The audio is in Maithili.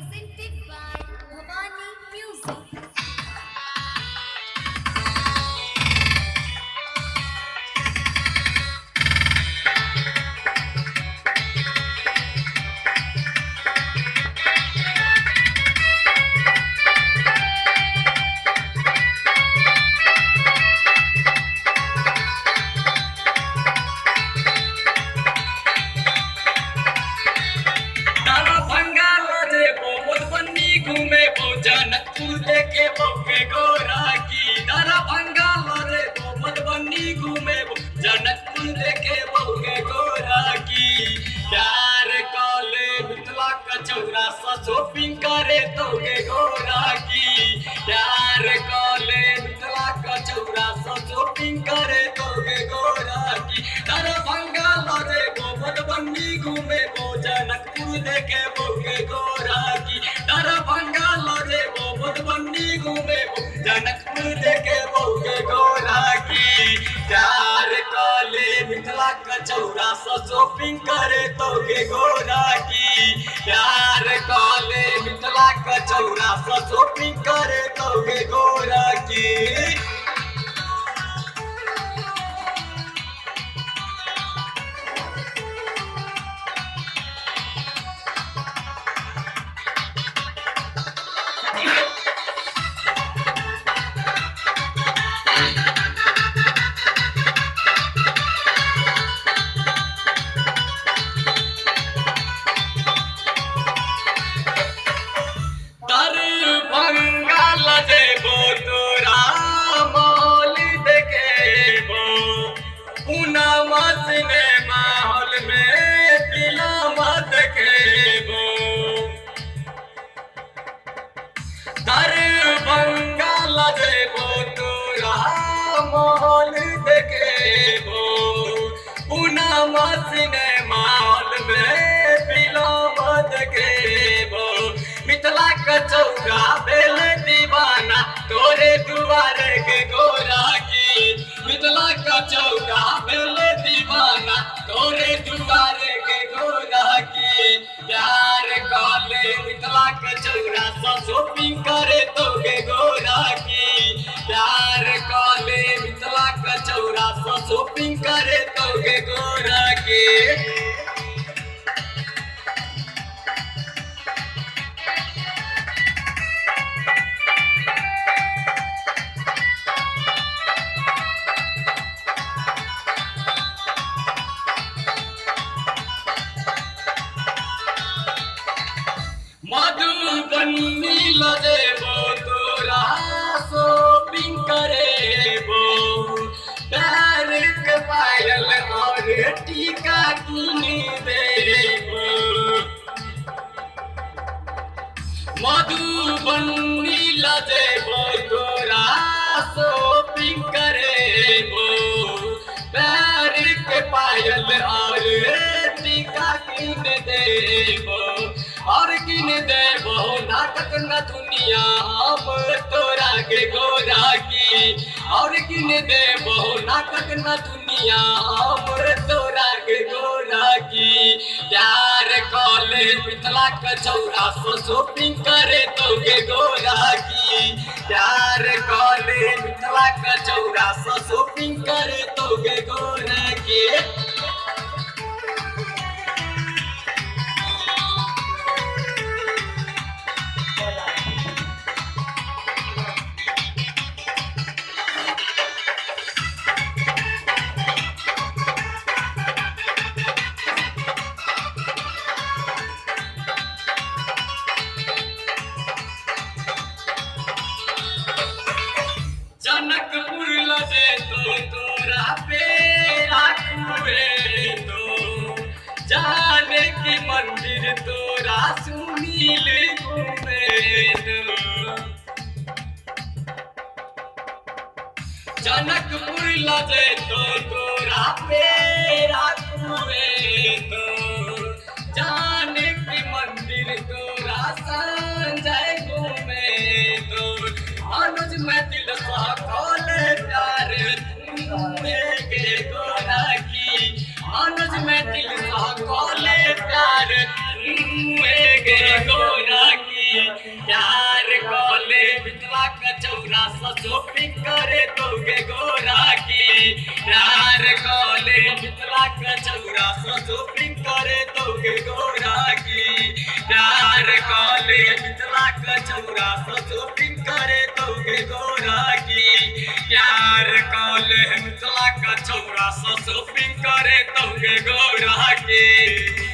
Presented by Bhavani Music. Janakpur देखे बौके गोरा की दरभंगा लरे मधुबनी घूमे जनकपुर देखे बौके गोरा की प्यार कले मिथिला कचौरा सा शॉपिंग करे तोके गोरा की प्यार कले मिथिला कचौरा सा शॉपिंग करे तोके गोरा की दरभंगा लरे मधुबनी घूमे जनकपुर देखे बौके गोरा की दरभंगा मधुबनी घूमे जनकपुर देखे बौके गोरा की प्यार कले मिथिला कचौरा सा शॉपिंग करे तोके गोरा की प्यार कले मिथिला कचौरा सा शॉपिंग करे तोके गोरा की। दरभंगा लजेबो तोरा मॉल देखेबो पूना सिनेमा हॉल में फिल्म देखेबो दरभंगा लजेबो तोरा मॉल देखेबो पूना सिनेमा हॉल में फिल्म देखेबो मिथिला कचौरा भेल दीवाना तोरे दुआरे के गोरा की मिथिला कचौरा भेल दीवाना तोरे दुआरे के गोरा की प्यार कले मिथिला कचौरा सा शॉपिंग करे तोके गोरा की प्यार कले मिथिला कचौरा सा शॉपिंग करे तोके गोरा की। मधुबनी लजेबो तोरा शॉपिंग करेबो पैर के पायल और टीका किन देबो मधुबनी लजेबो तोरा शॉपिंग करेबो पैर के पायल और टीका किन देबो और किन देबो नाटक न दुनिया हम तोरा के गोरा की और किन देबो नाटक न दुनिया हम तोरा के गोरा की प्यार कले मिथिला कचौरा सो शॉपिंग करे तोके गोरा की प्यार कले मिथिला कचौरा सो शॉपिंग करे तोके गोरा की। जनकपुर लजे तो तोरा पे राखुए तो जाने की मंदिर तोरा सुनील घूमे तो जनकपुर लजे तो तोरा पे राखुए तो जाने की मंदिर तोरा संजय घूमे तो अनुज मैथिल सा कले प्यार के गोरा की अनुज मैथिल सा कले प्यार के गोरा की। तोगे गोरा की। प्यार कले मिथिला के छौरा से शॉपिंग करे तोगे गोरा की। प्यार कले मिथिला के छौरा से शॉपिंग करे तोगे गोरा की।